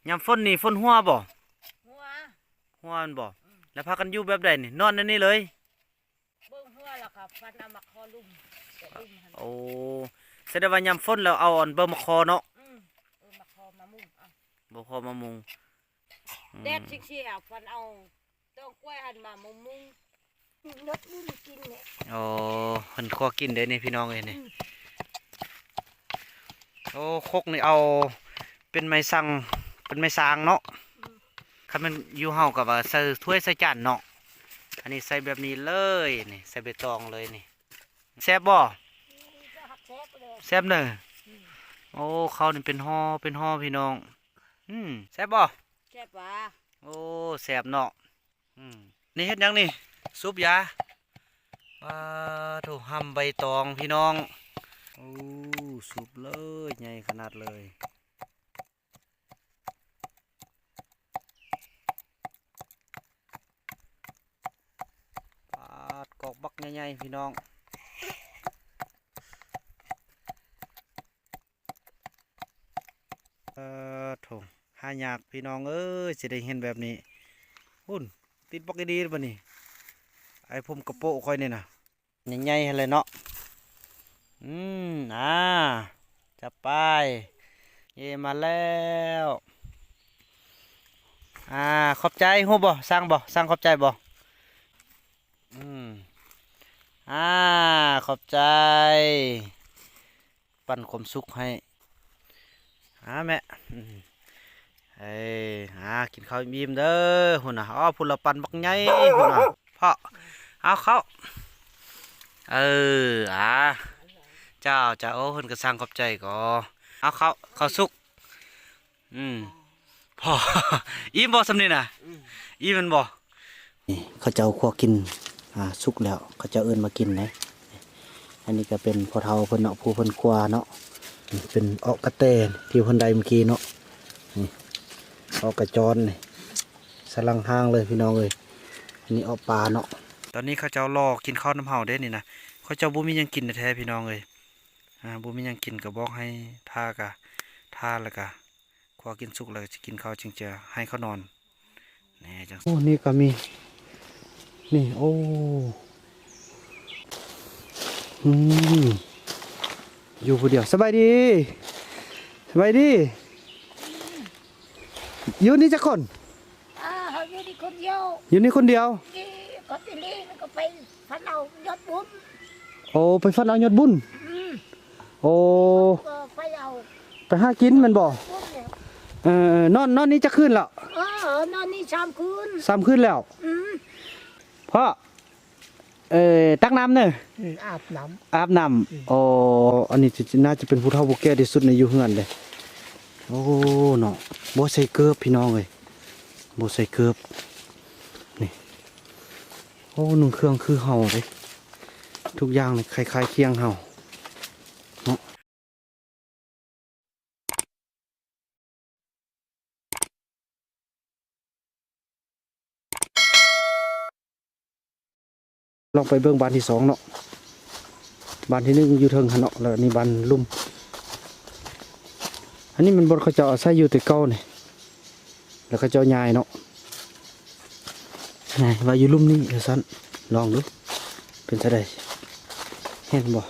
ຍາມຝົນນີ້ຝົນຮົ່ວບໍ່? ຮົ່ວ ຮົ່ວແມ່ນບໍ່? ອືມ ແລ້ວພາກັນຢູ່ແບບໃດນີ້? ນອນໃນນີ້ເລີຍ? ເບິ່ງຮົ່ວແລ້ວກໍຟັນເອົາໝາກຄໍລຸ່ມ ໄປລຸ່ມຫັ້ນ. ໂອ້ ສະແດງວ່າຍາມຝົນແລ້ວເອົາອັນເບິ່ງໝາກຄໍເນາະ? ອືມ ເອີ ໝາກຄໍມາມຸງ ເອົາ ເບິ່ງໝາກຄໍມາມຸງ. ອືມ ແດດຊິງຊິເອົາ ຟັນເອົາ ຕ້ອງກ້ວຍຫັ້ນມາມຸງມຸງ ຍົດບຸ້ນກິນແຫຼະ. ໂອ້ ເພິ່ນຄົວກິນເດ້ນີ້ພີ່ນ້ອງເອີຍນີ້. ອືມ ໂອ້ ຄົກນີ້ເອົາເປັນໄມ້ສັງ ເປັນໄມ້ສາງເນາະ. ອືມ ຄັນແມ່ນຢູ່ເຮົາກໍວ່າໃສ່ຖ້ວຍໃສ່ຈານເນາະ. ອັນນີ້ໃສ່ແບບນີ້ເລີຍນີ້ ໃສ່ໃບຕອງເລີຍນີ້. ແຊບບໍ່? ອືມ ແຊບເລີຍ ແຊບເດີ. ອືມ ໂອ້ ເຂົ້ານີ້ເປັນຫໍ່ ເປັນຫໍ່ພີ່ນ້ອງ. ອືມ ແຊບບໍ່? ແຊບຫວາ? ໂອ້ ແຊບເນາະ. ອືມ ນີ້ເຮັດຫຍັງນີ້? ສູບຢາ. ປາໂທ້ ຮ່ຳໃບຕອງພີ່ນ້ອງ. ໂອ້ ສຸບເລີຍ ໃຫຍ່ຂະໜາດເລີຍ. ປາດ ກອກບັກໃຫຍ່ໆ ພີ່ນ້ອງ. ເອີ ໂທ້ ຫາຍາກພີ່ນ້ອງເອີຍ ຊິໄດ້ເຫັນແບບນີ້. ພຸ້ນ ຕິດບັກອີ່ດີບັດນີ້ ໄອ້ຜົມກະໂປະຂ້ອຍນີ້ນະ ໃຫຍ່ໆ ຫັ້ນແຫຼະເນາະ. ອືມ ອ່າ ຈັບໄປ. ເຢ້ ມາແລ້ວ. ອ່າ ຂອບໃຈ. ຮູ້ບໍ່? ສັ່ງບໍ່? ສັ່ງຂອບໃຈບໍ່? ອືມ ອ່າ ຂອບໃຈ. ປັນຄວາມສຸກໃຫ້ ຫາແມ່. ເອີ ຫາກິນເຂົ້າອີ່ມໆ ເດີ. ພຸ້ນນະ ອໍ ພຸ້ນລະ ປັນບັກໃຫຍ່ ພຸ້ນນະ ພໍ່. ເອົາເຂົ້າ. ເອີ ອ່າ ເຈົ້າ ເຈົ້າ. ໂອ້ ເພິ່ນກໍສັ່ງຂອບໃຈກໍ ເອົາເຂົ້າ ເຂົ້າສຸກ. ອືມ ພໍ ອີ່ມບໍ່ຊ່ຳນີ້ນະ? ອືມ ອີ່ມແມ່ນບໍ່? ນີ້ເຂົາເຈົ້າຄົວກິນ ອ່າ ສຸກແລ້ວ ເຂົາເຈົ້າເອີ້ນມາກິນເດ້. ອັນນີ້ກໍເປັນພໍ່ເຖົ້າເພິ່ນເນາະ ຜູ້ເພິ່ນຄົວເນາະ. ນີ້ເປັນເອາະກະແຕທີ່ເພິ່ນໄດ້ມື້ກີ້ເນາະ. ນີ້ເອາະກະຈອນນີ້ ສະຫຼັງຫ້າງເລີຍພີ່ນ້ອງເອີຍ. ອັນນີ້ເອາະປາເນາະ. ຕອນນີ້ເຂົາເຈົ້າລໍກິນເຂົ້ານຳເຮົາເດ້ນີ້ນະ. ເຂົາເຈົ້າບໍ່ມີຫຍັງກິນແທ້ໆ ພີ່ນ້ອງເອີຍ. ອ່າ ບໍ່ມີຫຍັງກິນກໍບອກໃຫ້ຖ້າ ກະຖ້າ ແລ້ວກະ ຄົວກິນສຸກແລ້ວຊິກິນເຂົ້າ ຈຶ່ງຈະໃຫ້ເຂົານອນ ແນ່ຈັ່ງ. ໂອ້ ນີ້ກໍມີ ນີ້ ໂອ້ ອືມ ຢູ່ຜູ້ດຽວ. ສະບາຍດີ ສະບາຍດີ. ຢູ່ນີ້ຈັກຄົນ? ອ່າ ເຮົາຢູ່ນີ້ຄົນດຽວ ຢູ່ນີ້ຄົນດຽວ. ນີ້ກໍໄປຫຼິ້ນ ກໍໄປຟັນເອົາຍອດບຸ້ນ. ໂອ້ ໄປຟັນເອົາຍອດບຸ້ນ. ອືມ ໂອ້ ກໍໄປເອົາ ໄປຫາກິນແມ່ນບໍ່? ເອີ ນອນ ນອນນີ້ຈັກຄືນແລ້ວ? ເອີ ນອນນີ້ສາມຄືນ ສາມຄືນແລ້ວ. ອືມ ພໍ່ ເອີ ຕັກນ້ຳເນີ. ອືມ ອາບນ້ຳ ອາບນ້ຳ. ອືມ ໂອ້ ອັນນີ້ໜ້າຈະເປັນຜູ້ເຖົ້າຜູ້ແກ່ທີ່ສຸດໃນຢູ່ເຮືອນເດ້. ໂອ້ ເນາະ ບໍ່ໃສ່ເກີບ ພີ່ນ້ອງເອີຍ ບໍ່ໃສ່ເກີບ. ນີ້ ໂອ້ ນຸ່ງເຄື່ອງຄືເຮົາເດ້ ທຸກຢ່າງນີ້ຄ້າຍໆ ຄຽງເຮົາເນາະ. ລອງໄປເບິ່ງບ້ານທີສອງເນາະ. ບ້ານທີໜຶ່ງຢູ່ເທິງຫັ້ນເນາະ ແລ້ວອັນນີ້ບ້ານລຸ່ມ. ອັນນີ້ແມ່ນບ່ອນເຂົາເຈົ້າອາໄສຢູ່ແຕ່ເກົ່ານີ້ ແລ້ວເຂົາເຈົ້າຍ້າຍເນາະ. ນາຍວ່າຢູ່ລຸ່ມນີ້ວ່າຊັ້ນ ລອງດູເປັນຈັ່ງໃດ ເຫັນບໍ່?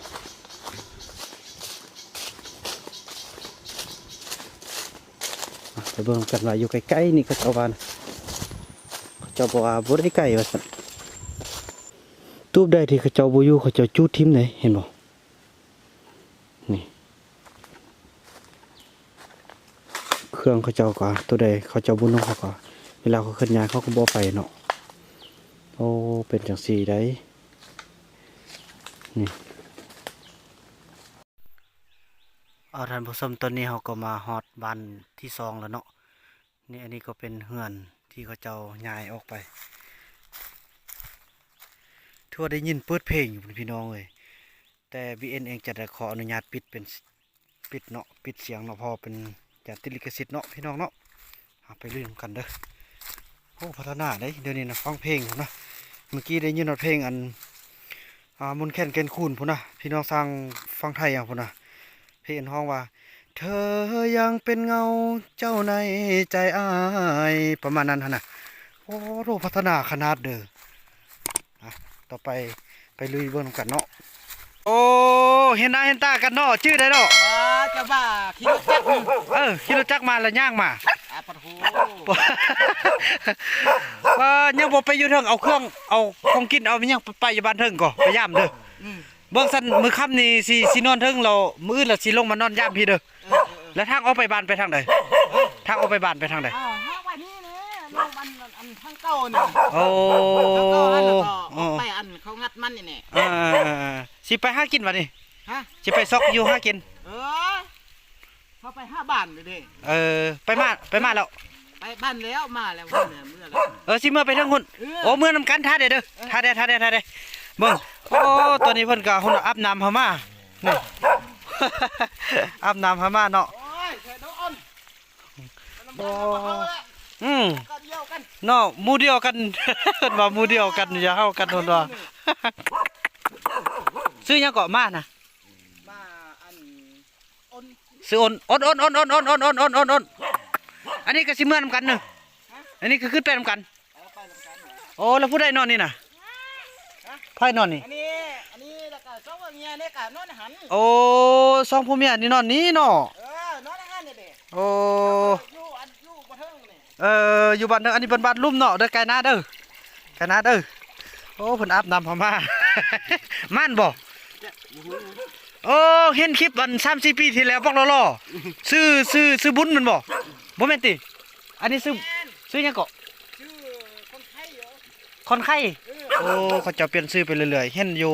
ມາໄປເບິ່ງກັນວ່າຢູ່ໃກ້ໆນີ້ເຂົາເຈົ້າວ່ານະ ເຂົາເຈົ້າບອກວ່າບໍ່ໄດ້ໃກ້ວ່າຊັ້ນ. ຕູບໃດທີ່ເຂົາເຈົ້າບໍ່ຢູ່ ເຂົາເຈົ້າຈູດຖິ້ມເດ້ ເຫັນບໍ່? ນີ້ ເຄື່ອງເຂົາເຈົ້າກໍ ໂຕໃດເຂົາເຈົ້າບໍ່ນຸ່ງ ເຂົາກໍ ເວລາເຂົາເຄື່ອນຍ້າຍ ເຂົາກໍບໍ່ເອົາໄປເນາະ. ໂອ້ ເປັນຈັ່ງຊີ້ໃດ໋ ນີ້. ເອົາ ທ່ານຜູ້ຊົມ ຕອນນີ້ເຮົາກໍມາຮອດບ້ານທີສອງແລ້ວເນາະ. ນີ້ ອັນນີ້ກໍເປັນເຮືອນທີ່ເຂົາເຈົ້າຍ້າຍອອກໄປ. ຖືວ່າໄດ້ຍິນເປີດເພງຢູ່ພຸ້ນ ພີ່ນ້ອງເອີຍ. ແຕ່ ບີເອັນ ເອງຈະໄດ້ຂໍອະນຸຍາດປິດເປັນ ປິດເນາະ ປິດສຽງເນາະ ເພາະວ່າເປັນ ຢ້ານຕິດລິຂະສິດເນາະ ພີ່ນ້ອງເນາະ. ເຮົາໄປລຸຍນຳກັນເດີ. ໂອ້ ພັດທະນາເດ້ ດຽວນີ້ນະ ຟັງເພງນະ. ມື້ກີ້ໄດ້ຍິນຮອດເພງອັນ ອ່າ ມົນແຄນແກ່ນຄູນພຸ້ນນະ ພີ່ນ້ອງທາງຝັ່ງໄທເຮົາພຸ້ນນະ. ເພງອັນຮ້ອງວ່າ ເທີຍັງເປັນເງົາເຈົ້າໃນໃຈອ້າຍ ປະມານນັ້ນຫັ້ນນະ. ໂອ້ໂຫ ພັດທະນາຂະໜາດເດີ. ອ່ະ ຕໍ່ໄປໄປລຸຍເບິ່ງນຳກັນເນາະ. ໂອ້ ເຫັນໜ້າເຫັນຕາກັນເນາະ ຈື່ໄດ້ເນາະ. ອ່າ ຈະວ່າຂີ່ລົດຈັກ ເອີ ຂີ່ລົດຈັກມາແລ້ວຍ່າງມາ. ອ່າ ປະໂທ ວ່າຍັງບໍ່ໄປຢູ່ເທິງ ເອົາເຄື່ອງ ເອົາຂອງກິນ ເອົາຫຍັງໄປ ໄປຢູ່ບ້ານເທິງກໍໄປຢາມເດີ. ອືມ ເບິ່ງຊັ້ນ ມື້ຄ່ຳນີ້ຊິ ຊິນອນເທິງແລ້ວ ມື້ອື່ນລະຊິລົງມານອນຢາມພີ້ເດີ. ເອີ ເອີ ເອີ ແລ້ວທາງອອກໄປບ້ານໄປທາງໃດ? ທາງອອກໄປບ້ານໄປທາງໃດ? ອ່າ ຫາໄວ້ນີ້ແຫຼະ ລົງອັນ ອັນ ອັນທາງເກົ່ານີ້. ໂອ້ ທາງເກົ່າຫັ້ນ ແລ້ວກໍ ເອີ ໄປອັນເຂົາງັດມັນນີ້ແຫຼະ. ເອີ ເອີ ເອີ ເອີ ຊິໄປຫາກິນບັດນີ້? ຮະ? ຊິໄປຊອກຢູ່ຫາກິນ? ເອີ ເຂົາໄປຫາບ້ານເດ້. ເອີ ໄປມາ ໄປມາແລ້ວ? ໄປບ້ານແລ້ວ ມາແລ້ວ ເມື່ອແລ້ວ ເມື່ອແລ້ວ. ເອີ ຊິເມືອໄປທາງພຸ້ນ. ເອີ ໂອ້ ເມືອນຳກັນ ຖ້າແດ່ເດີ ຖ້າແດ່ ຖ້າແດ່ ຖ້າແດ່. ເບິ່ງ ໂອ້ ຕອນນີ້ເພິ່ນກໍຫຸ້ນອາບນ້ຳເຮົາມາ ນີ້ ອາບນ້ຳເຮົາມາເນາະ. ໂອ້ຍ ເສຍດອນ ໂອ້ ອືມ ເນາະ ໝູ່ດຽວກັນ ເພິ່ນວ່າໝູ່ດຽວກັນ ຢ່າເຮົາກັນ ເພິ່ນວ່າ. ຊື່ຫຍັງເກາະ ມານະ? ມາອັນ ຊື່ ໂອນ ໂອນ ໂອນ. ອັນນີ້ກໍຊິເມືອນຳກັນເນາະ ອັນນີ້ກໍຂຶ້ນໄປນຳກັນ. ໂອ້ ແລ້ວຜູ້ໃດນອນນີ້ນະ? ໃຜນອນນີ້? ອັນນີ້ ອັນນີ້ ແລ້ວກໍສອງຜົວເມຍນີ້ກໍນອນຫັ້ນ. ໂອ້ ສອງຜົວເມຍນີ້ນອນນີ້ເນາະ. ເອີ ນອນຫັ້ນນີ້ເດ້. ໂອ້ ຢູ່ອັນ ຢູ່ບໍ່ເທິງນີ້. ເອີ ຢູ່ບ້ານເທິງ ອັນນີ້ເປັນບ້ານລຸ່ມເນາະ ເດີ ໄກໜ້າເດີ ໄກໜ້າເດີ. ໂອ້ ເພິ່ນອາບນ້ຳເຮົາມາ ມ່ານບໍ່? ໂອ້ ເຫັນຄລິບອັນສາມສີ່ປີທີ່ແລ້ວ ບັກຫຼໍ່ໆ ຊື່ ຊື່ ຊື່ບຸນແມ່ນບໍ່? ບໍ່ແມ່ນຕິ? ອັນນີ້ຊື່ ຊື່ຫຍັງເກາະ? ຄອນໄຄ. ເອີ ໂອ້ ເຂົາເຈົ້າປ່ຽນຊື່ໄປເລື້ອຍໆ ເຫັນຢູ່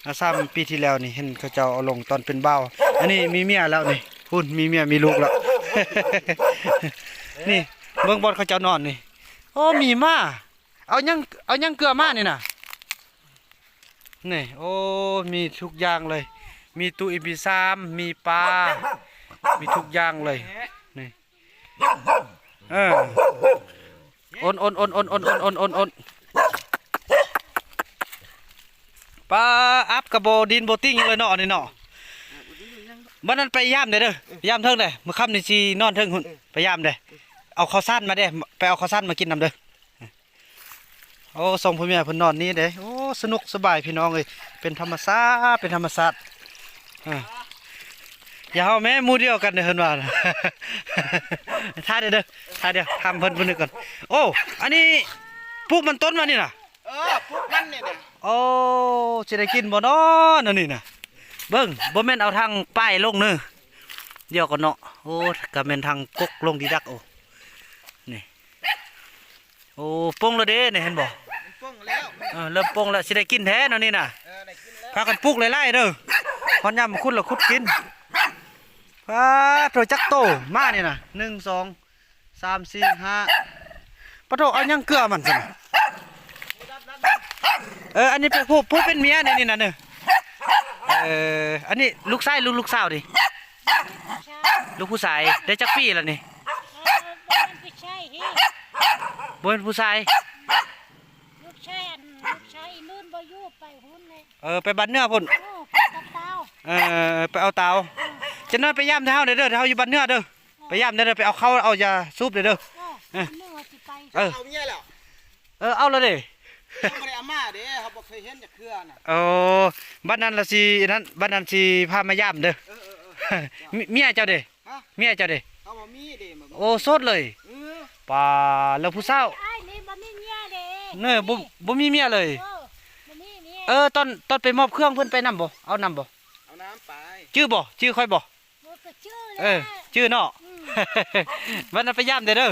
ອາ ສາມປີທີ່ແລ້ວນີ້ ເຫັນເຂົາເຈົ້າເອົາລົງຕອນເປັນບ່າວ. ອັນນີ້ມີເມຍແລ້ວນີ້ ພຸ້ນ ມີເມຍມີລູກແລ້ວ. ນີ້ ເບິ່ງບ່ອນເຂົາເຈົ້ານອນນີ້. ໂອ້ ມີໝາ ເອົາຫຍັງ ເອົາຫຍັງເກືອມານີ້ນະ? ນີ້ ໂອ້ ມີທຸກຢ່າງເລີຍ ມີຕູ້ເອັມພີສາມ ມີປາ ມີທຸກຢ່າງເລີຍ ນີ້. ເອີ ໂອນ ໂອນ ໂອນ ໂອນ ປາ ອັບກະບໍ່ດິນບໍ່ຕິງຫຍັງເລີຍເນາະ ອັນນີ້ເນາະ. ບັດນັ້ນໄປຢາມແດ່ເດີ ຢາມເທິງແດ່ ມື້ຄ່ຳນີ້ຊິນອນເທິງພຸ້ນ ໄປຢາມແດ່. ເອົາເຂົ້າສານມາແດ່ ໄປເອົາເຂົ້າສານມາກິນນຳເດີ. ໂອ້ ສອງຜົວເມຍເພິ່ນນອນນີ້ເດ້. ໂອ້ ສະໜຸກສະບາຍພີ່ນ້ອງເອີຍ ເປັນທຳມະຊາດ ເປັນທຳມະຊາດ. ເອີ ຢ່າເຮົາແມ້ ໝູ່ດຽວກັນເດ້ ເພິ່ນວ່າ. ຖ້າເດີ ຖ້າເດີ ຖາມເພິ່ນຜູ້ໜຶ່ງກ່ອນ. ໂອ້ ອັນນີ້ປູກມັນຕົ້ນວ່ານີ້ນະ? ເອີ ປູກມັນນີ້ນະ. ໂອ້ ຊິໄດ້ກິນບໍ່ນໍ ອັນນີ້ນະ? ເບິ່ງ ບໍ່ແມ່ນເອົາທາງປ້າຍລົງເນີ ດຽວກ່ອນເນາະ. ໂອ້ ກະແມ່ນທາງກົກລົງດີດັກ. ໂອ້ ນີ້ ໂອ້ ປົ່ງແລ້ວເດ້ນີ້ ເຫັນບໍ່? ມັນປົ່ງແລ້ວ ເອີ ເລີ່ມປົ່ງແລ້ວ ຊິໄດ້ກິນແທ້ເນາະນີ້ນະ. ເອີ ໄດ້ກິນແລ້ວ ພາກັນປູກຫຼາຍໆເດີ ຮອດຍາມຂຸດລະຂຸດກິນ. ປາໂທ ຈັກໂຕມານີ້ນະ ໜຶ່ງ ສອງ ສາມ ສີ່ ຫ້າ ປາໂທ ເອົາຫຍັງເກືອມັນຊັ້ນນະ? ເອີ ອັນນີ້ເປັນຜູ້ ຜູ້ເປັນເມຍໃນນີ້ນະເນີ. ເອີ ອັນນີ້ລູກຊາຍ ລູກ ລູກສາວນີ້? ລູກຊາຍ. ລູກຜູ້ຊາຍ ໄດ້ຈັກປີລະນີ້? ເອີ ບໍ່ແມ່ນຜູ້ຊາຍເຮີ ບໍ່ແມ່ນຜູ້ຊາຍ. ລູກຊາຍ ອັນ ລູກຊາຍອີ່ນຸ່ນບໍ່ຢູ່ ໄປຮຸ້ນແຫຼະ. ເອີ ໄປບ້ານເໜືອພຸ້ນ. ເອີ ໄປກັບຕາວ. ເອີ ໄປເອົາຕາວ. ເອີ ຈັກໜ້ອຍໄປຢາມເຮົາແດ່ເດີ ເຮົາຢູ່ບ້ານເໜືອເດີ. ໄປຢາມແດ່ເດີ ໄປເອົາເຂົ້າເອົາຢາສູບແດ່ເດີ. ເອີ ເອີ ມື້ຊິໄປ. ເອີ ເອົາເມຍແລ້ວ. ເອີ ເອົາແລ້ວເດ້. ຍັງບໍ່ໄດ້ເອົາມາເດ້ ເຮົາບໍ່ເຄີຍເຫັນຈັກເທື່ອນະ. ໂອ້ ບັດນັ້ນລະຊິນັ້ນ ບັດນັ້ນຊິພາມາຢາມເດີ. ເອີ ເອີ ເອີ ເມຍ ເມຍເຈົ້າເດ້? ຮະ? ເມຍເຈົ້າເດ້? ເຮົາບໍ່ມີເດ້. ໂອ້ ໂສດເລີຍ. ເອີ ປາ ແລ້ວຜູ້ສາວ ອ້າຍນີ້ບໍ່ມີເມຍເດ້. ເນີ ບໍ່ ບໍ່ມີເມຍເລີຍ. ເອີ ບໍ່ມີເມຍ. ເອີ ຕອນ ຕອນໄປມອບເຄື່ອງເພິ່ນໄປນຳບໍ່? ເອົານຳບໍ່? ເອົານຳໄປ. ຈື່ບໍ່? ຈື່ຂ້ອຍບໍ່? ເອີ ກໍຈື່ແຫຼະ. ເອີ ຈື່ເນາະ. ອືມ ວັນນັ້ນໄປຢາມແດ່ເດີ.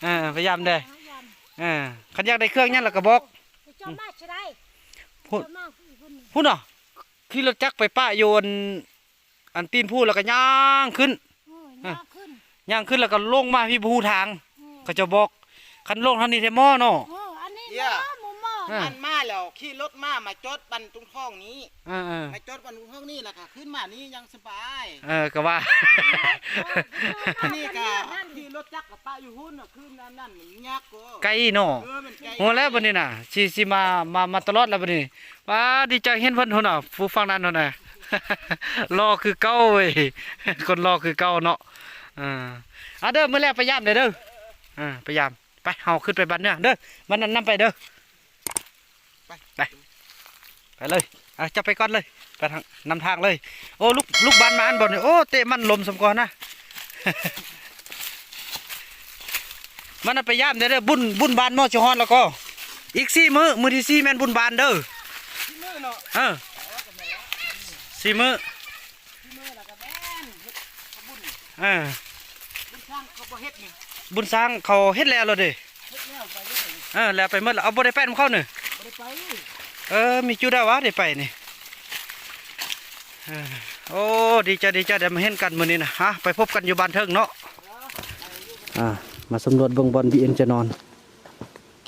ເອີ ເອີ ໄປຢາມແດ່. ເອີ ຄັນຢາກໄດ້ເຄື່ອງຫຍັງລະກະບອກ. ເຈົ້າມາຊິໄດ້ ພຸ້ນ ເຈົ້າມາພຸ້ນ ພຸ້ນເນາະ. ຂີ່ລົດຈັກໄປປະຢູ່ອັນ ອັນຕີນພູ ແລ້ວກໍຍ່າງຂຶ້ນ. ເອີ ຍ່າງຂຶ້ນ ຍ່າງຂຶ້ນແລ້ວກໍລົງມາພີ້ ບໍ່ຮູ້ທາງ. ເອີ ເຂົາເຈົ້າບອກ ຄັນລົງທາງນີ້ແທ້ໝໍເນາະ. ເອີ ອັນນີ້ໝໍ ໝໍ ອ່າ ມັນມາແລ້ວຂີ່ລົດມາ ມາຈອດບ້ານຕຸງທອງນີ້ ເອີໆ ມາຈອດບ້ານຕຸງທອງນີ້ ແລ້ວກໍຂຶ້ນມານີ້ຢ່າງສະບາຍ. ເອີ ກໍວ່າ ອັນນີ້ກໍຂີ່ລົດຈັກກໍປະຢູ່ພຸ້ນນະ ຄືນັ້ນນັ້ນມັນຍາກກໍ ໄກເນາະ. ເອີ ມັນໄກ ໂຫ ແລ້ວບັດນີ້ນະ ຊິ ຊິມາ ມາ ມາຕະຫຼອດແລ້ວບັດນີ້. ວ້າ ດີໃຈເຫັນເພິ່ນພຸ້ນນະ ຜູ້ຝັ່ງນັ້ນພຸ້ນນະ ຫຼໍ່ຄືເກົ່າເວີຍ ຄົນຫຼໍ່ຄືເກົ່າເນາະ. ເອີ ອາເດີ ມື້ແລກໄປຢາມເດີ ເດີ ເອີ ໄປຢາມ. ໄປ ເຮົາຂຶ້ນໄປບ້ານເໜືອເດີ ບ້ານນັ້ນນຳໄປເດີ ໄປ ໄປ ໄປເລີຍ. ເອົາ ເຈົ້າໄປກ່ອນເລີຍ ໄປທາງ ນຳທາງເລີຍ. ໂອ້ ລູກ ລູກບ້ານມາອັນບໍ່ນີ້ ໂອ້ ເຕະມັນລົ້ມສ່ຳກ່ອນນະ. ມັນນະໄປຢາມເດີ ເດີ ບຸນ ບຸນບ້ານໝໍຊິຮອດແລ້ວກໍ ອີກສີ່ມື້ ມື້ທີສີ່ແມ່ນບຸນບ້ານເດີ. ເອີ ສີ່ມື້. ເອີ ບຸນຊ້າງເຂົາເຮັດແລ້ວເດ້. ເອີ ແລ້ວໄປໝົດແລ້ວ ເອົາ ບໍ່ໄດ້ໄປນຳເຂົານີ້. ບໍ່ໄດ້ໄປ. ເອີ ມີຈຸດໃດວະໄດ້ໄປນີ້. ເອີ ໂອ້ ດີໃຈ ດີໃຈໄດ້ມາເຫັນກັນມື້ນີ້ນະ. ຮະ ໄປພົບກັນຢູ່ບ້ານເທິງເນາະ. ອ່າ ມາສຳຫຼວດເບິ່ງບ່ອນບີເອັນຈະນອນ.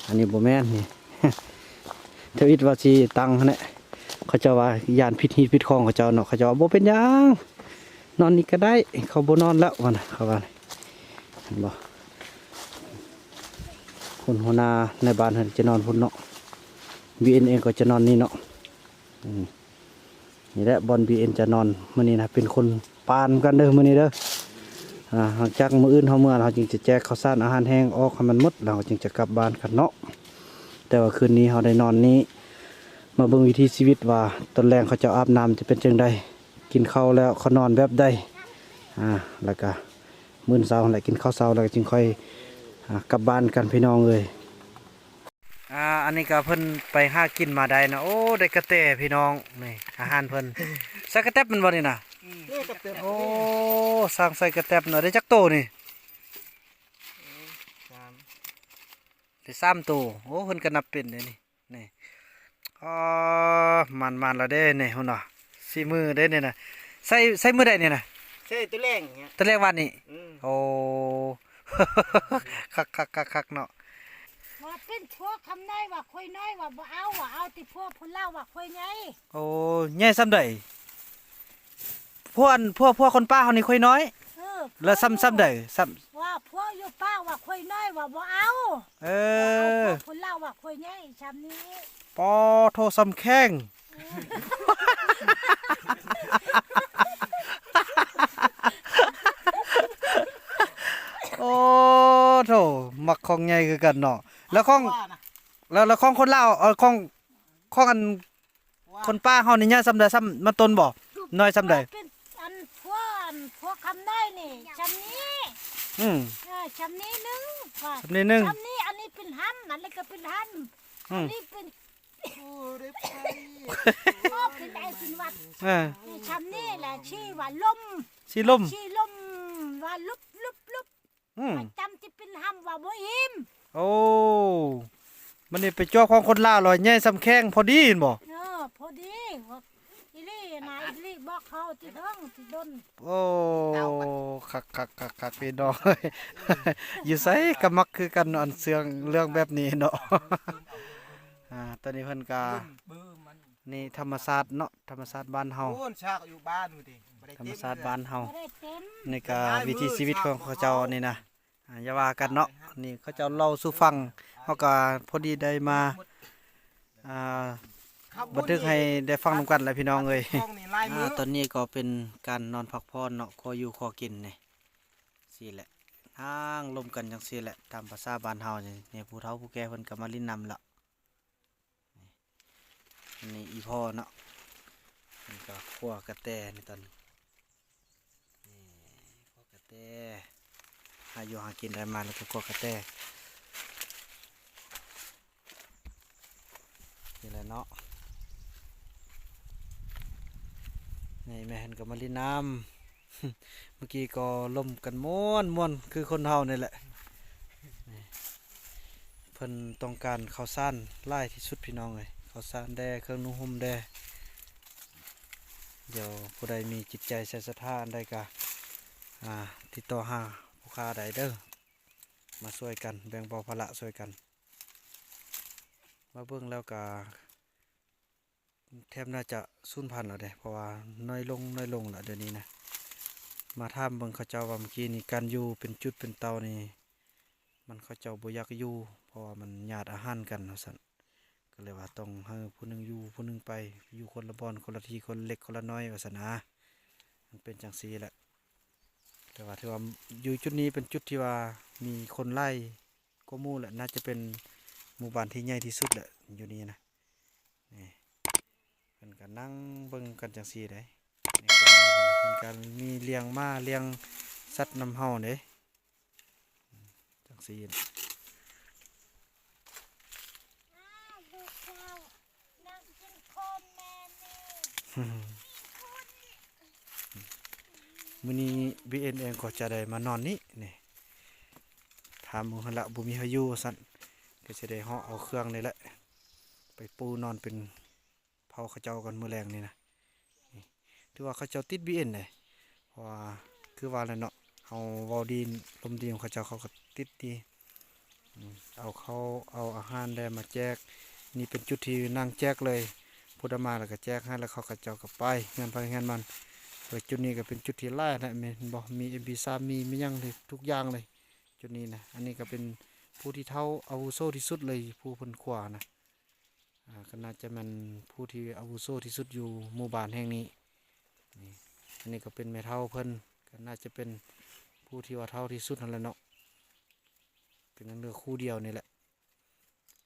ອັນນີ້ບໍ່ແມ່ນນີ້ ທຳອິດວ່າຊິຕັ້ງຫັ້ນແຫຼະ ເຂົາເຈົ້າວ່າຢ້ານຜິດຮີດຜິດຄອງເຂົາເຈົ້າເນາະ. ເຂົາເຈົ້າວ່າບໍ່ເປັນຫຍັງ ນອນນີ້ກໍໄດ້ ເຂົາບໍ່ນອນແລ້ວວ່ານະ ເຂົາວ່າ. ເຫັນບໍ່ ຄົນຫົວໜ້າໃນບ້ານເພິ່ນຈະນອນພຸ້ນເນາະ ບີເອັນເອງກໍຈະນອນນີ້ເນາະ. ອືມ ນີ້ແຫຼະບ່ອນບີເອັນຈະນອນມື້ນີ້ນະ ເປັນຄົນປານກັນເດີມື້ນີ້ເດີ. ອ່າ ຫຼັງຈາກມື້ອື່ນເຮົາເມືອ ເຮົາຈຶ່ງຈະແຈກເຂົ້າສານອາຫານແຫ້ງອອກໃຫ້ມັນໝົດ ແລ້ວເຮົາຈຶ່ງຈະກັບບ້ານກັນເນາະ. ແຕ່ວ່າຄືນນີ້ເຮົາໄດ້ນອນນີ້ ມາເບິ່ງວິຖີຊີວິດວ່າຕອນແລງເຂົາເຈົ້າອາບນ້ຳຈະເປັນຈັ່ງໃດ ກິນເຂົ້າແລ້ວເຂົານອນແບບໃດ. ອ່າ ແລ້ວກະມື້ເຊົ້າຫັ້ນແຫຼະ ກິນເຂົ້າເຊົ້າແລ້ວກໍຈຶ່ງຄ່ອຍ ອ່າ ກັບບ້ານກັນພີ່ນ້ອງເອີຍ. ອ່າ ອັນນີ້ກໍເພິ່ນໄປຫາກິນມາໄດ້ນະ. ໂອ້ ໄດ້ກະແຕພີ່ນ້ອງ ນີ້ອາຫານເພິ່ນ. ໃສ່ກະແຕັບແມ່ນບໍ່ນີ້ນະ? ອືມ ໂອ້ ສ້າງໃສ່ກະແຕັບນະ. ໄດ້ຈັກໂຕນີ້? ສາມ ໄດ້ສາມໂຕ. ໂອ້ ເພິ່ນກໍນັບເປັນເດ້ນີ້ ນີ້. ອໍ ໝານໆ ລະເດ້ນີ້ ພຸ້ນນະ ສີມືເດ້ນີ້ນະ. ໃສ່ ໃສ່ມື້ໃດນີ້ນະ? ໃສ່ຕອນແລງ ຕອນແລງວານນີ້. ອືມ ໂອ້ ຄັກໆໆໆ ເນາະ. ວ່າເປັນພວກຄຳນ້ອຍວ່າຂ້ອຍນ້ອຍວ່າບໍ່ເອົາ ວ່າເອົາແຕ່ພວກຜູ້ລາວວ່າຂ້ອຍໃຫຍ່. ໂອ້ ໃຫຍ່ສ່ຳໃດ? ພວກ ພວກ ພວກຄົນປ່າເຮົານີ້ຂ້ອຍນ້ອຍ. ເອີ ແລ້ວສ່ຳ ສ່ຳໃດ? ສ່ຳ ວ່າພວກຢູ່ປ່າວ່າຂ້ອຍນ້ອຍວ່າບໍ່ເອົາ. ເອີ ເອົາພວກຄົນລາວວ່າຂ້ອຍໃຫຍ່ສ່ຳນີ້. ປາໂທ ສ່ຳແຂ້ງ. ໂອ້ໂທ ມັກຂອງໃຫຍ່ຄືກັນເນາະ. ແລ້ວຂອງ ແລ້ວ ແລ້ວຂອງຄົນລາວ ເອີ ຂອງ ຂອງອັນ ຄົນປ່າເຮົານີ້ໃຫຍ່ສ່ຳໃດ? ສ່ຳມາຕົ້ນບໍ່? ນ້ອຍສ່ຳໃດ? ເປັນອັນພວກ ອັນພວກຄຳນ້ອຍນີ້ສ່ຳນີ້. ອືມ ເອີ ສ່ຳນີ້ໜຶ່ງ ວ່າສ່ຳນີ້ໜຶ່ງ ສ່ຳນີ້. ອັນນີ້ເປັນຫຳ ອັນນີ້ກໍເປັນຫຳ. ອືມ ອັນນີ້ເປັນ ໂອ້ ເປັນໄອເປັນຫວັດ. ເອີ ນີ້ສ່ຳນີ້ແຫຼະ ຊີ້ວ່າລົມ ຊີ້ລົມ ຊີ້ລົມ ວ່າລຸບ ລຸບ ລຸບ. ອືມ ປະຈຳທີ່ເປັນຫຳວ່າບໍ່ອີ່ມ. ໂອ້ ມັນນີ້ໄປຈວບຂອງຄົນລາວລະໃຫຍ່ສ່ຳແຂ້ງພໍດີແມ່ນບໍ່? ເອີ ພໍດີ ອີ່ຫຼີນະ ອີ່ຫຼີ ບອກເຂົາຕິເຖິງຕິດົນ. ໂອ້ ຄັກໆໆໆ ພີ່ນ້ອງເອີຍ ຢູ່ໃສກໍມັກຄືກັນເນາະ ອັນເຊື່ອງເລື່ອງແບບນີ້ເນາະ. ອ່າ ຕອນນີ້ເພິ່ນກະ ນີ້ທຳມະຊາດເນາະ ທຳມະຊາດບ້ານເຮົາ ໂອ້ນຊາກຢູ່ບ້ານພຸ້ນຕິ ທຳມະຊາດບ້ານເຮົາ. ນີ້ກະວິຖີຊີວິດຂອງເຂົາເຈົ້ານີ້ນະ ອ່າ ຢ່າວ່າກັນເນາະ ນີ້ເຂົາເຈົ້າເລົ່າສູ່ຟັງ ເຮົາກະພໍດີໄດ້ມາ ອ່າ ບັນທຶກໃຫ້ໄດ້ຟັງນຳກັນແຫຼະພີ່ນ້ອງເອີຍ. ອ່າ ຕອນນີ້ກໍເປັນການນອນພັກຜ່ອນເນາະ ຂໍຢູ່ຂໍກິນນີ້ ຊີ້ແຫຼະ ນັ່ງລົມກັນຈັ່ງຊີ້ແຫຼະ ຕາມພາສາບ້ານເຮົານີ້. ນີ້ຜູ້ເຖົ້າຜູ້ແກ່ເພິ່ນກໍມາຫຼິ້ນນຳລະ. ນີ້ ອັນນີ້ອີ່ພໍ່ເນາະ ເພິ່ນກໍຂົ້ວກະແຕໃນຕອນນີ້ ນີ້ ຂົ້ວກະແຕ ຫາຢູ່ຫາກິນໄດ້ມາແລ້ວກໍຂົ້ວກະແຕ ນີ້ແຫຼະເນາະ. ນີ້ແມ່ເພິ່ນກໍມາຫຼິ້ນນ້ຳ ເມື່ອກີ້ກໍລົມກັນມ່ວນໆ ຄືຄົນເຮົານີ້ແຫຼະ. ນີ້ ເພິ່ນຕ້ອງການເຂົ້າສານຫຼາຍທີ່ສຸດພີ່ນ້ອງເອີຍ ເຂົ້າສານແດ່ ເຄື່ອງນຸ່ງຫົ່ມແດ່. ດຽວຜູ້ໃດມີຈິດໃຈໃສ່ສັດທາອັນໃດກະ ອ່າ ຕິດຕໍ່ຫາພໍ່ຄ້າໄດ້ເດີ ມາຊ່ວຍກັນ ແບ່ງເບົາພາລະຊ່ວຍກັນ. ມາເບິ່ງແລ້ວກະແທບໜ້າຈະສູນພັນແລ້ວເດ້ ເພາະວ່ານ້ອຍລົງ ນ້ອຍລົງແລ້ວດຽວນີ້ນະ. ມາຖາມເບິ່ງເຂົາເຈົ້າວ່າມື້ກີ້ນີ້ການຢູ່ເປັນຈຸດເປັນເຕົານີ້ ມັນເຂົາເຈົ້າບໍ່ຢາກຢູ່ ເພາະວ່າມັນຍາດອາຫານກັນວ່າຊັ້ນ. ກໍເລີຍວ່າຕ້ອງໃຫ້ຜູ້ໜຶ່ງຢູ່ຜູ້ໜຶ່ງໄປ ຢູ່ຄົນລະບ່ອນ ຄົນລະທີ່ ຄົນເລັກຄົນລະນ້ອຍວ່າຊັ້ນນາ. ມັນເປັນຈັ່ງຊີ້ແຫຼະ ແຕ່ວ່າຖືວ່າຢູ່ຈຸດນີ້ເປັນຈຸດທີ່ວ່າມີຄົນຫຼາຍກວ່າໝູ່ແຫຼະ ໜ້າຈະເປັນໝູ່ບ້ານທີ່ໃຫຍ່ທີ່ສຸດແຫຼະຢູ່ນີ້ນະ. ນີ້ ເພິ່ນກໍນັ່ງເບິ່ງກັນຈັ່ງຊີ້ເດ້. ນີ້ເພິ່ນກໍມີລ້ຽງໝາລ້ຽງສັດນຳເຮົາເດ້ ຈັ່ງຊີ້. ມື້ນີ້ ບີເອັນ ເອງກໍຈະໄດ້ມານອນນີ້ ນີ້ ຖາມເບິ່ງຫັ້ນລະ ບໍ່ມີໃຜຢູ່ວ່າຊັ້ນ ກໍຊິໄດ້ເຫາະເອົາເຄື່ອງນີ້ແຫຼະ ໄປປູນອນເປັນ ເຜົາເຂົາເຈົ້າກ່ອນມື້ແລງນີ້ນະ. ນີ້ ຖືວ່າເຂົາເຈົ້າຕິດ ບີເອັນ ເດ້ ເພາະວ່າຄືວ່າແຫຼະເນາະ ເຮົາເວົ້າດີລົມດີນຳເຂົາເຈົ້າ ເຂົາກໍຕິດດີ. ອືມ ເອົາເຂົ້າເອົາອາຫານແດ່ມາແຈກ. ນີ້ເປັນຈຸດທີ່ນັ່ງແຈກເລີຍ ຜູ້ໃດມາແລ້ວກໍແຈກໃຫ້ ແລ້ວເຂົາ ເຂົາເຈົ້າກໍໄປເຮືອນໃຜເຮືອນມັນ. ແລ້ວຈຸດນີ້ກໍເປັນຈຸດທີ່ຫຼາຍແຫຼະ ແມ່ນບໍ່ ມີເອັມພີສາມ ມີ ມີຫຍັງເລີຍ ທຸກຢ່າງເລີຍຈຸດນີ້ນະ. ອັນນີ້ກໍເປັນຜູ້ທີ່ເຖົ້າອາວຸໂສທີ່ສຸດເລີຍ ຜູ້ເພິ່ນຄົວນະ. ອ່າ ກໍໜ້າຈະແມ່ນຜູ້ທີ່ອາວຸໂສທີ່ສຸດຢູ່ໝູ່ບ້ານແຫ່ງນີ້. ນີ້ ອັນນີ້ກໍເປັນແມ່ເຖົ້າເພິ່ນ ກໍໜ້າຈະເປັນຜູ້ທີ່ວ່າເຖົ້າທີ່ສຸດຫັ້ນແຫຼະເນາະ ກໍຍັງເຫຼືອຄູ່ດຽວນີ້ແຫຼະ.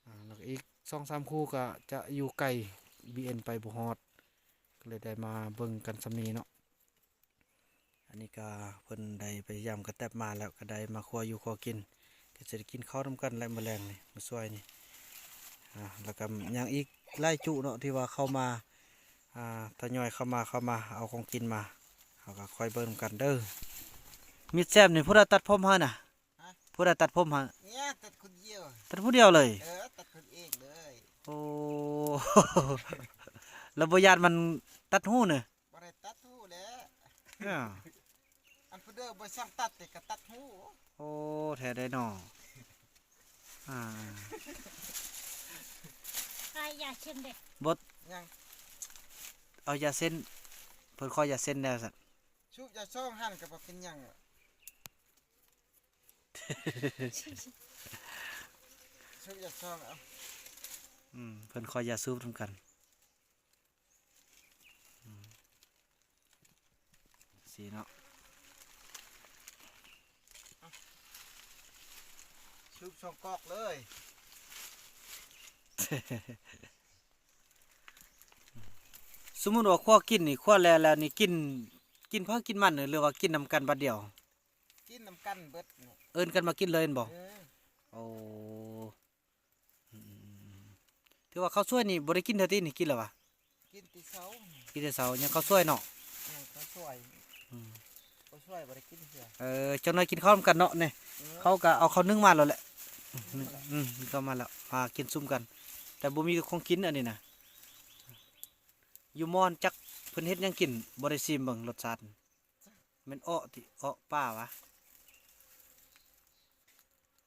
ອ່າ ແລ້ວກໍອີກສອງສາມຄູ່ກໍຈະຢູ່ໄກ ບີເອັນ ໄປບໍ່ຮອດ ກໍເລີຍໄດ້ມາເບິ່ງກັນສ່ຳນີ້ເນາະ. ອັນນີ້ກໍເພິ່ນໄດ້ໄປຢາມກະແຕັບມາແລ້ວ ກໍໄດ້ມາຄົວຢູ່ຄົວກິນ ກໍຈະໄດ້ກິນເຂົ້ານຳກັນແຫຼະມື້ແລງນີ້ ມາຊ່ວຍນີ້. ອ່າ ແລ້ວກໍຍັງອີກຫຼາຍຈຸເນາະ ທີ່ວ່າເຂົ້າມາ ອ່າ ທະຍອຍເຂົ້າມາ ເຂົ້າມາເອົາຂອງກິນມາ ເຮົາກໍຄອຍເບິ່ງນຳກັນເດີ. ມິດແຊມນີ້ ຜູ້ໃດຕັດຜົມໃຫ້ນະ? ຮະ? ຜູ້ໃດຕັດຜົມໃຫ້? ເນຍ ຕັດຄົນດຽວ ຕັດຜູ້ດຽວເລີຍ? ເອີ ຕັດຄົນເອງເລີຍ. ໂອ້ ແລ້ວບໍ່ຢ້ານມັນຕັດຫູນີ້? ບໍ່ໄດ້ຕັດຫູແຫຼະ. ເອີ ອັນຜູ້ເດີບໍ່ຊ່າງຕັດເດ ກໍຕັດຫູ. ໂອ້ ແທ້ໄດ໋ເນາະ. ອ່າ ໃຫ້ຢາເສັ້ນເດ. ບໍ່ ຍັງ ເອົາຢາເສັ້ນ ເພິ່ນຂໍຢາເສັ້ນແດ່ຊັ້ນ. ສູບຢາຊອງຫັ້ນກໍບໍ່ເປັນຫຍັງ. ສູບຢາຊອງເອົາ. ອືມ ເພິ່ນຂໍຢາສູບນຳກັນ. ອືມ ຊີ້ເນາະ ສູບສອງກອກເລີຍ. ສົມມຸດວ່າຄົວກິນນີ້ ຄົວແລ້ວ ແລ້ວນີ້ກິນ ກິນໃຜກິນມັນ ຫຼືວ່າກິນນຳກັນບາດດຽວ? ກິນນຳກັນເບິດນີ້ ເອີ້ນກັນມາກິນເລີຍແມ່ນບໍ່? ເອີ ໂອ້ ອືມ ຖືວ່າເຂົ້າສວຍນີ້ບໍ່ໄດ້ກິນເທື່ອຕິນີ້ ກິນແລ້ວຫວາ? ກິນແຕ່ເຊົ້າ ກິນແຕ່ເຊົ້າ ຍັງເຂົ້າສວຍເນາະ ຍັງເຂົ້າສວຍ. ອືມ ເຂົ້າສວຍບໍ່ໄດ້ກິນເທື່ອ. ເອີ ຈັກໜ້ອຍກິນເຂົ້ານຳກັນເນາະນີ້. ເອີ ເຂົາກໍເອົາເຂົ້າໜຶ້ງມາແລ້ວແຫຼະ. ອືມ ອືມ ເຂົ້າມາແລ້ວ ມາກິນຊຸມກັນ ແຕ່ບໍ່ມີຂອງກິນອັນນີ້ນະ. ຢູ່ມ່ອນຈັກເພິ່ນເຮັດຫຍັງກິນ ບໍ່ໄດ້ຊີມເບິ່ງລົດຊາດ. ແມ່ນເອາະຕິ ເອາະປ່າຫວາ?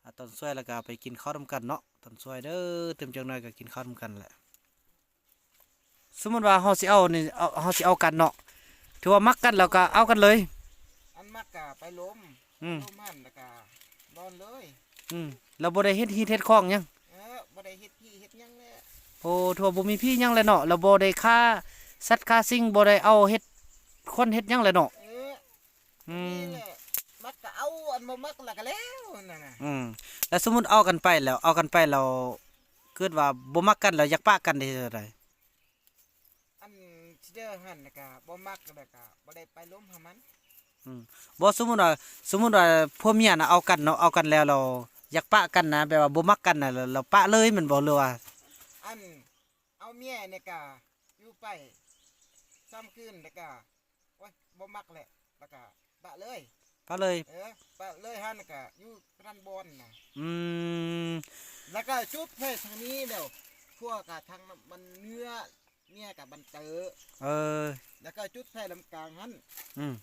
ອາ ຕອນສວຍແລ້ວກໍໄປກິນເຂົ້ານຳກັນເນາະ ຕອນສວຍເດີ ຕື່ມຈັກໜ້ອຍກໍກິນເຂົ້ານຳກັນແຫຼະ. ສົມມຸດວ່າເຮົາຊິເອົານີ້ ເອົາ ເຮົາຊິເອົາກັນເນາະ ຖືວ່າມັກກັນແລ້ວກໍເອົາກັນເລີຍ. ອັນມັກກໍໄປລົມ ອືມ ລົມຫັ້ນແລ້ວກໍນອນເລີຍ. ອືມ ແລ້ວບໍ່ໄດ້ເຮັດຮີດເຮັດຄອງຫຍັງ? ເອີ ບໍ່ໄດ້ເຮັດຮີດເຮັດຫຍັງແຫຼະ. ໂອ້ ຖືວ່າບໍ່ມີຜີຫຍັງແຫຼະເນາະ ແລ້ວບໍ່ໄດ້ຂ້າສັດຂ້າສິ່ງ ບໍ່ໄດ້ເອົາເຮັດຄົນເຮັດຫຍັງແຫຼະເນາະ. ເອີ ອືມ ນີ້ແຫຼະ ມັກກໍເອົາ ອັນບໍ່ມັກແລ້ວກໍແລ້ວນັ້ນນະ. ອືມ ແລ້ວສົມມຸດເອົາກັນໄປແລ້ວ ເອົາກັນໄປແລ້ວ ເກີດວ່າບໍ່ມັກກັນແລ້ວ ຢາກປະກັນເດ ເຮັດຈັ່ງໃດ? ອັນຊິເດີຫັ້ນນະກະບໍ່ມັກ ແລ້ວກະບໍ່ໄດ້ໄປລົມຫາມັນ. ອືມ ບໍ່ ສົມມຸດວ່າ ສົມມຸດວ່າຜົວເມຍນະເອົາກັນເນາະ ເອົາກັນແລ້ວ ແລ້ວຢາກປະກັນນະ ແບບວ່າບໍ່ມັກກັນນະ ແລ້ວ ແລ້ວປະເລີຍແມ່ນບໍ່ ຫຼືວ່າ? ອັນເອົາເມຍນີ້ກະຢູ່ໄປສາມຄືນ ແລ້ວກະ ໂອ້ຍ ບໍ່ມັກແຫຼະ ແລ້ວກະປະເລີຍ ປະເລີຍ. ເອີ ປະເລີຍຫັ້ນ ກະຢູ່ນັ້ນບ່ອນນະ. ອືມ ແລ້ວກະຈຸດໄຟທາງນີ້ແລ້ວ ຜົວກະທາງມັນເໜືອ ເມຍກະບັນເຕີ. ເອີ ແລ້ວກະຈຸດໄຟລຳກາງຫັ້ນ. ອືມ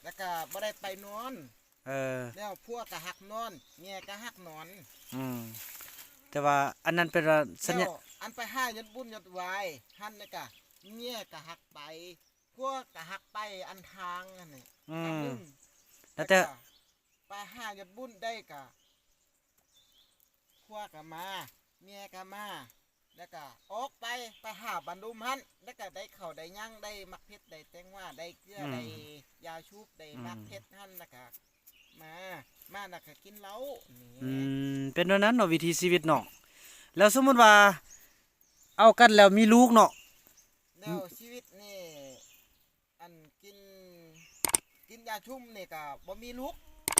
ແລ້ວກະບໍ່ໄດ້ໄປນອນ. ເອີ ແລ້ວຜົວກະຮັກນອນ ເມຍກະຮັກນອນ. ອືມ ແຕ່ວ່າອັນນັ້ນເປັນວ່າສັນຍາ ແລ້ວອັນໄປຫາຍອດບຸນຍອດຫວາຍຫັ້ນນະກະ ເມຍກະຮັກໄປ ຜົວກະຮັກໄປ ອັນທາງຫັ້ນນີ້ ອືມ ອັນໜຶ່ງ ແລ້ວແຕ່ ແລ້ວກະໄປຫາຍອດບຸນໄດ້ກະ ຜົວກະມາ ເມຍກະມາ ແລ້ວກະອອກໄປ ໄປຫາບ້ານລຸ່ມຫັ້ນ ແລ້ວກະໄດ້ເຂົ້າໄດ້ຫຍັງ ໄດ້ໝາກເຜັດ ໄດ້ແຕງຫວາ ໄດ້ເກືອ ອືມ ໄດ້ຢາສູບ ໄດ້ ອືມ ໝາກເຜັດຫັ້ນ ແລ້ວກະມາ ມາແລ້ວກະກິນເຫຼົ້ານີ້ ອືມ ເປັນແນວນັ້ນເນາະ ວິຖີຊີວິດເນາະ. ແລ້ວສົມມຸດວ່າເອົາກັນແລ້ວມີລູກເນາະ ແລ້ວຊີວິດນີ້ ອັນກິນ ກິນຢາຊຸມນີ້ກະບໍ່ມີລູກ.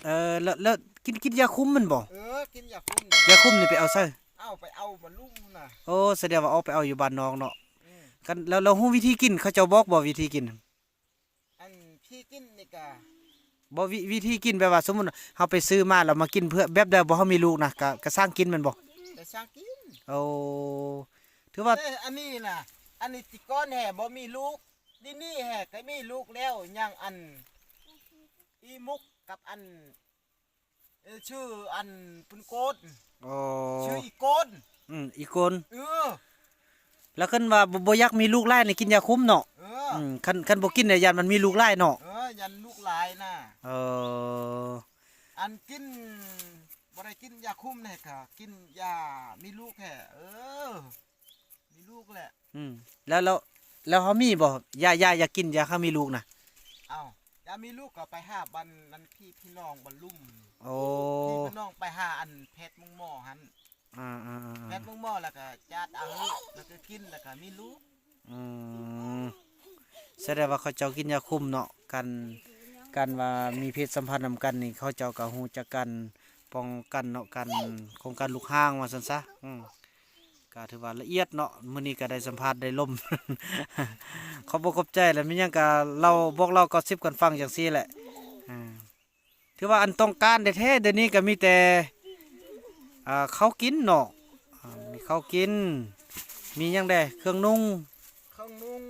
ເອີ ແລ້ວ ແລ້ວກິນ ກິນຢາຄຸມແມ່ນບໍ່? ເອີ ກິນຢາຄຸມ ຢາຄຸມນີ້ໄປເອົາໃສ? ເອົາ ໄປເອົາບ້ານລຸ່ມນະ. ໂອ້ ສະແດງວ່າອອກໄປເອົາຢູ່ບ້ານນອກເນາະ. ອືມ ຄັນ ແລ້ວ ແລ້ວຮູ້ວິທີກິນ ເຂົາເຈົ້າບອກບໍ່ ວິທີກິນ? ອັນ ວິທີກິນນີ້ກະ ບໍ່ ວິ ວິທີກິນແບບວ່າ ສົມມຸດເຮົາໄປຊື້ມາແລ້ວມາກິນເພື່ອແບບໃດ ບໍ່ ເຮົາມີລູກນະ ກະ ກະສ້າງກິນແມ່ນບໍ່? ກະສ້າງກິນ. ໂອ້ ຖືວ່າ ເອີ ອັນນີ້ນະ ອັນນີ້ແຕ່ກ່ອນແຮບໍ່ມີລູກ ດຽວນີ້ແຮກະມີລູກແລ້ວ ຍັງອັນ ອີມຸກກັບອັນ ເອີ ຊື່ອັນປຸນໂກນ. ໂອ້ ຊື່ອີໂກນ. ອືມ ອີໂກນ. ເອີ ແລ້ວຄັນວ່າບໍ່ ບໍ່ຢາກມີລູກຫຼາຍນີ້ກິນຢາຄຸມເນາະ. ເອີ ອືມ ຄັນ ຄັນບໍ່ກິນນີ້ຢ້ານມັນມີລູກຫຼາຍເນາະ. ເອີ ຢ້ານລູກຫຼາຍນະ. ເອີ ອັນກິນ ບໍ່ໄດ້ກິນຢາຄຸມນີ້ກະກິນຢາມີລູກແທ້. ເອີ ມີລູກແຫຼະ. ອືມ ແລ້ວ ແລ້ວ ແລ້ວເຮົາມີບໍ່ ຢາ ຢາ ຢາກິນ ຢາເຮົາມີລູກນະ? ເອົ້າ ຢາມີລູກກະໄປຫາບ້ານນັ້ນ ພີ່ ພີ່ນ້ອງບ້ານລຸ່ມ. ໂອ້ ພີ່ ພີ່ນ້ອງໄປຫາອັນແພດໂຮງໝໍຫັ້ນ. ອ່າໆໆໆ ແພດໂຮງໝໍ ແລ້ວກະຈັດເອົາ ແລ້ວກະກິນ ແລ້ວກະມີລູກ. ອືມ ສະແດງວ່າເຂົາເຈົ້າກິນຢາຄຸມເນາະ ການ ການວ່າມີເພດສຳພັນນຳກັນນີ້ ເຂົາເຈົ້າກະຮູ້ຈັກການປ້ອງກັນເນາະ ການ ຂອງການລຸກຮ່າງວ່າຊັ້ນຊະ. ອືມ ກະຖືວ່າລະອຽດເນາະ ມື້ນີ້ກະໄດ້ສຳພາດໄດ້ລົມ ຂອບອົກຂອບໃຈ ແລະ ມີຫຍັງກະເລົ່າ ບອກເລົ່າກອດຊິບກັນຟັງຈັ່ງຊີ້ແຫຼະ. ອ່າ ຖືວ່າອັນຕ້ອງການແທ້ໆ ດຽວນີ້ກະມີແຕ່ ອ່າ ເຂົ້າກິນເນາະ. ອ່າ ມີເຂົ້າກິນ ມີຫຍັງແດ່ ເຄື່ອງນຸ່ງ ເຄື່ອງນຸ່ງ.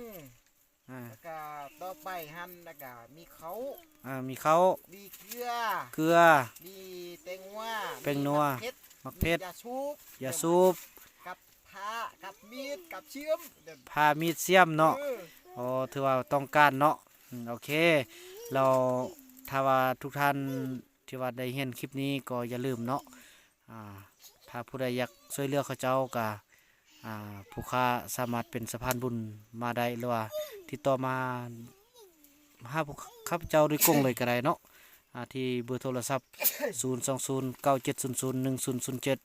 ອ່າ ແລ້ວກະຕໍ່ໄປຫັ້ນ ແລ້ວກະມີເຂົ້າ ອ່າ ມີເຂົ້າ ມີເກືອ ເກືອ ມີແຕງຫວາ ແປ້ງນົວ ມີໝາກເຜັດ ໝາກເຜັດ ມີຢາສູບ ຢາສູບ ກັບພ້າ ກັບມີດ ກັບຊຽມ ພ້າ ມີດ ຊຽມເນາະ. ເອີ ໂອ້ ຖືວ່າຕ້ອງການເນາະ. ອືມ ໂອເຄ ແລ້ວຖ້າວ່າທຸກທ່ານທີ່ວ່າໄດ້ເຫັນຄລິບນີ້ກໍຢ່າລືມເນາະ ອ່າ ຖ້າຜູ້ໃດຢາກຊ່ວຍເຫຼືອເຂົາເຈົ້າກະ ອ່າ ຜູ້ຂ້າສາມາດເປັນສະພານບຸນມາໄດ້ ຫຼືວ່າຕິດຕໍ່ມາຫາພວກຂ້າພະເຈົ້າໂດຍກົງເລີຍກະໄດ້ເນາະ ອ່າ ທີ່ເບີໂທລະສັບ ສູນສອງສູນ ເກົ້າເຈັດສູນສູນ ໜຶ່ງສູນສູນເຈັດ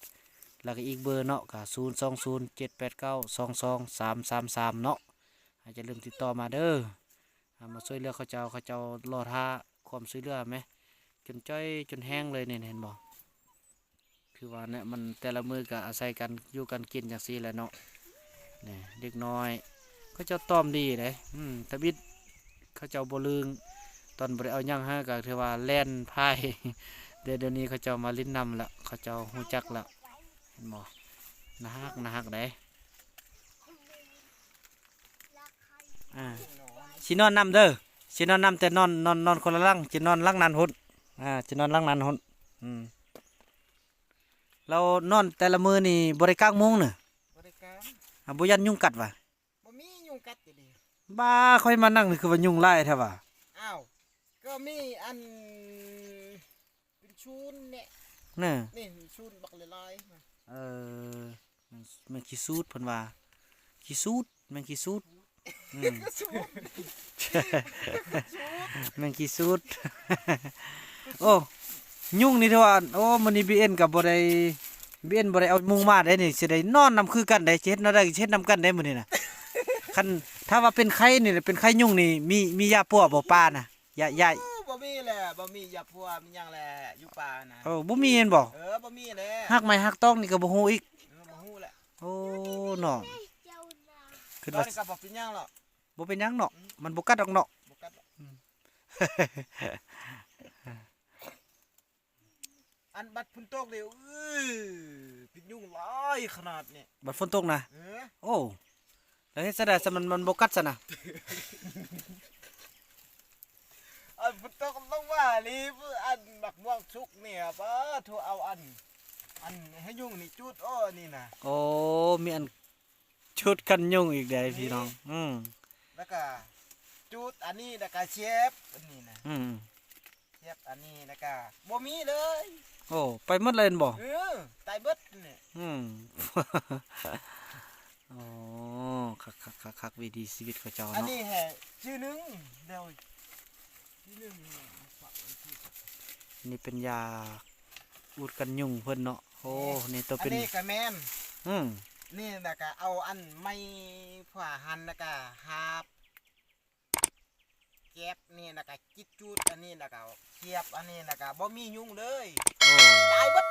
ແລ້ວກະອີກເບີເນາະ ກະ ສູນສອງສູນ ເຈັດແປດເກົ້າ ສອງສອງສາມສາມສາມເນາະ. ຢ່າລືມຕິດຕໍ່ມາເດີ ອ່າ ມາຊ່ວຍເຫຼືອເຂົາເຈົ້າ ເຂົາເຈົ້າລໍຖ້າຄວາມຊ່ວຍເຫຼືອແມ ຈົນຈ່ອຍຈົນແຫ້ງເລີຍນີ້ ເຫັນບໍ່? ຄືວ່າແນະ ມັນແຕ່ລະມື້ກະອາໄສກັນຢູ່ກັນກິນຈັ່ງຊີ້ແຫຼະເນາະ. ນີ້ເດັກນ້ອຍເຂົາເຈົ້າຕອມດີເດ້. ອືມ ທຳອິດເຂົາເຈົ້າບໍ່ລຶ້ງ ຕອນບໍ່ໄດ້ເອົາຫຍັງໃຫ້ກະຖືວ່າແລ່ນພາຍ ແຕ່ດຽວນີ້ເຂົາເຈົ້າມາຫຼິ້ນນຳລະ ເຂົາເຈົ້າຮູ້ຈັກລະ ເຫັນບໍ່? ໜ້າຮັກ ໜ້າຮັກເດ້. ອ່າ ຊິນອນນຳເດີ ຊິນອນນຳ ແຕ່ນອນ ນອນ ນອນຄົນລະຫຼັງ ຊິນອນຫຼັງນັ້ນພຸ້ນ. ອ່າ ຊິນອນຫຼັງນັ້ນພຸ້ນ. ອືມ ແລ້ວນອນແຕ່ລະມື້ນີ້ບໍ່ໄດ້ກາງມຸ້ງເນາະ? ບໍ່ໄດ້ກາງ. ອ່າ ບໍ່ຢ້ານຍຸງກັດຫວາ? ບໍ່ມີຍຸງກັດຢູ່ເດ. ບ້າ ຂ້ອຍມານັ່ງນີ້ຄືວ່າຍຸງຫຼາຍແທ້ຫວາ? ອ້າວ ກໍມີອັນ ເປັນສູນແນະ ນະ ນີ້ສູນບັກຫຼາຍໆ. ເອີ ແມງຂີ້ສູດ ເພິ່ນວ່າ ຂີ້ສູດ ແມງຂີ້ສູດ. ອືມ ແມງຂີ້ສູດ. ໂອ້ ຍຸງນີ້ຖືວ່າ ໂອ້ ມື້ນີ້ບີເອັນກໍບໍ່ໄດ້ ບີເອັນບໍ່ໄດ້ເອົາມຸ້ງມາເດ້ນີ້ ຊິໄດ້ນອນນຳຄືກັນເດ້ ຊິເຮັດແນວໃດຊິເຮັດນຳກັນເດ້ມື້ນີ້ນະ. ຄັນຖ້າວ່າເປັນໄຂ້ນີ້ ເປັນໄຂ້ຍຸງນີ້ ມີ ມີຢາປົວບໍ່ ປານະ? ຢາ ຢາ ໂອ້ ບໍ່ມີແຫຼະ ບໍ່ມີຢາປົວ ມີຫຍັງແຫຼະ ຢູ່ປ່ານະ. ໂອ້ ບໍ່ມີແມ່ນບໍ່? ເອີ ບໍ່ມີແຫຼະ. ຮາກໄມ້ຮາກຕອກນີ້ກໍບໍ່ຮູ້ອີກ. ເອີ ບໍ່ຮູ້ແຫຼະ. ໂອ້ ເນາະ ຄິດວ່າ ຕອນນີ້ກໍບໍ່ເປັນຫຍັງຫຼອກ. ບໍ່ເປັນຫຍັງເນາະ. ອືມ ມັນບໍ່ກັດດອກເນາະ. ບໍ່ກັດດອກ. ອືມ ອັນບັດຝົນຕົກນີ້ ເອີ ພິດຍຸງຫຼາຍຂະໜາດນີ້ ບັດຝົນຕົກນະ. ເອີ ໂອ້ ແລ້ວເຮັດຈັ່ງໃດຊະ ມັນ ມັນບໍ່ກັດຊັ້ນນະ? ອັນຝົນຕົກລົງມານີ້ ອັນໝາກມ່ວງສຸກນີ້ ປາໂທ ເອົາອັນ ອັນໃຫ້ຍຸງນີ້ຈູດ ໂອ້ ນີ້ນະ ໂອ້ ມີອັນຈູດກັນຍຸງອີກເດ້ພີ່ນ້ອງ. ອືມ ແລ້ວກະຈູດອັນນີ້ ແລ້ວກະເຊບອັນນີ້ນະ. ອືມ ເຊບອັນນີ້ ແລ້ວກະບໍ່ມີເລີຍ. ໂອ້ ໄປໝົດເລີຍແມ່ນບໍ່? ເອີ ຕາຍເບິດນີ້. ອືມ ໂອ້ ຄັກໆໆໆ ວິຖີຊີວິດເຂົາເຈົ້າເນາະ. ອັນນີ້ແຮງຊື່ໜຶ່ງ ດຽວ ນີ້ເປັນຢາອູດກັນຍຸງເພິ່ນເນາະ. ໂອ້ ນີ້ ນີ້ໂຕເປັນ ອັນນີ້ກະແມ່ນ. ອືມ ນີ້ລະກະເອົາອັນໄມ້ຝາຫັ້ນ ລະກະຫາບ ແຈບນີ້ ລະກະຈິດຈູດອັນນີ້ ລະກະຄຽບອັນນີ້ ລະກະບໍ່ມີຍຸງເລີຍ. ໂອ້ ຕາຍເບິດ.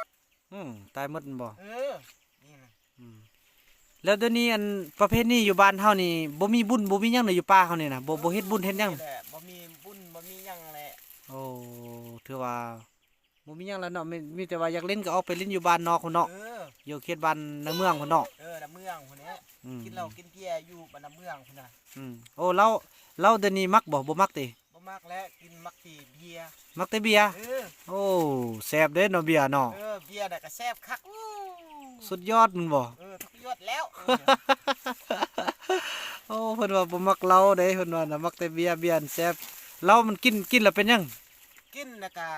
ອືມ ຕາຍໝົດແມ່ນບໍ່? ເອີ ນີ້ນະ. ອືມ ແລ້ວດຽວນີ້ອັນປະເພນີຢູ່ບ້ານເຮົານີ້ ບໍ່ມີບຸນບໍ່ມີຫຍັງເນາະ ຢູ່ປ່າເຮົານີ້ນະ ບໍ່ ບໍ່ເຮັດບຸນເຮັດຫຍັງ ແຫຼະ ບໍ່ມີບຸນບໍ່ມີຫຍັງແຫຼະ. ໂອ້ ຖືວ່າບໍ່ມີຫຍັງແລ້ວເນາະ ມີ ມີແຕ່ວ່າຢາກຫຼິ້ນກໍອອກໄປຫຼິ້ນຢູ່ບ້ານນອກພຸ້ນເນາະ. ເອີ ຢູ່ເຂດບ້ານໃນເມືອງພຸ້ນເນາະ. ເອີ ໃນເມືອງພຸ້ນແຫຼະ. ອືມ ກິນເຫຼົ້າກິນເບຍຢູ່ບ້ານໃນເມືອງພຸ້ນນະ. ອືມ ໂອ້ ແລ້ວ ແລ້ວດຽວນີ້ມັກບໍ່? ບໍ່ມັກຕິ? ບໍ່ມັກແຫຼະ ກິນມັກແຕ່ເບຍ. ມັກແຕ່ເບຍ? ເອີ ໂອ້ ແຊບເດ້ເນາະເບຍເນາະ. ເອີ ເບຍນະກະແຊບຄັກ. ໂອ້ ສຸດຍອດແມ່ນບໍ່? ເອີ ສຸດຍອດແລ້ວ. ເອີ ໂອ້ ເພິ່ນວ່າບໍ່ມັກເຫຼົ້າເດ້ ເພິ່ນວ່ານະ ມັກແຕ່ເບຍ ເບຍຫັ້ນແຊບ. ເຫຼົ້າມັນກິນ ກິນແລ້ວເປັນຫຍັງ? ກິນລະກະ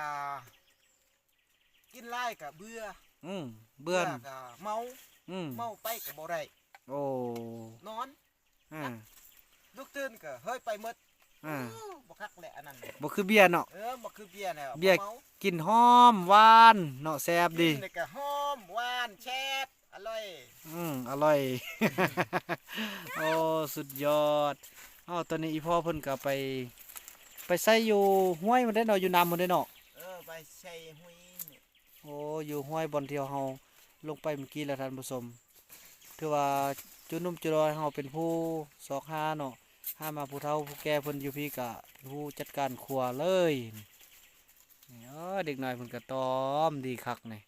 ກິນຫຼາຍກະເບື່ອ. ອືມ ເບື່ອ ເບື່ອກະເມົາ. ອືມ ເມົາໄປກະບໍ່ໄດ້. ໂອ້ ນອນ. ອືມ ລຸກຕື່ນກະເຮີ້ຍໄປໝົດ. ອືມ ໂອ້ ບໍ່ຄັກແຫຼະອັນນັ້ນ. ບໍ່ຄືເບຍເນາະ. ເອີ ບໍ່ຄືເບຍແລ້ວ ເບຍ ບໍ່ເມົາ ກິນຫອມຫວານເນາະ ແຊບດີ. ກິນແລ້ວກະຫອມຫວານແຊບ ອະລ່ອຍ. ອືມ ອະລ່ອຍ. ໂອ້ ສຸດຍອດ. ເອົ້າ ຕອນນີ້ອີ່ພໍ່ເພິ່ນກະໄປ ໄປໃສ່ຢູ່ຫ້ວຍພຸ້ນເດ້ເນາະ ຢູ່ນຳພຸ້ນເດ້ເນາະ. ເອີ ໄປໃສ່ຫ້ວຍນີ້. ໂອ້ ຢູ່ຫ້ວຍບ່ອນທີ່ເຮົາລົງໄປມື້ກີ້ລະທ່ານຜູ້ຊົມ. ຖືວ່າຈຸໜຸ່ມຈຸດອຍເຮົາເປັນຜູ້ຊອກຫາເນາະ ຫາມາ ຜູ້ເຖົ້າຜູ້ແກ່ເພິ່ນຢູ່ພີ້ກະເປັນຜູ້ຈັດການຄົວເລີຍ. ນີ້ ເອີ ເດັກນ້ອຍເພິ່ນກະຕ້ອມດີຄັກນີ້.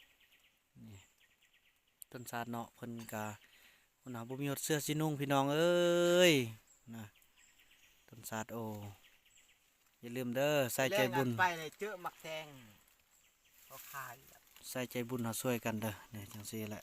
ນີ້ ຕົ້ນສາດເນາະ ເພິ່ນກະ ພຸ້ນນະ ບໍ່ມີຮອດເສື້ອຊິນຸ່ງພີ່ນ້ອງເອີຍນະ. ຕົ້ນສາດ ໂອ້ ຢ່າລືມເດີ ໃສ່ໃຈບຸນ ແລ້ວໄປເຈີໝາກແຕງ ເຂົາຂາຍ ໃສ່ໃຈບຸນເຮົາຊ່ວຍກັນເດີ. ນີ້ ຈັ່ງຊີ້ແຫຼະ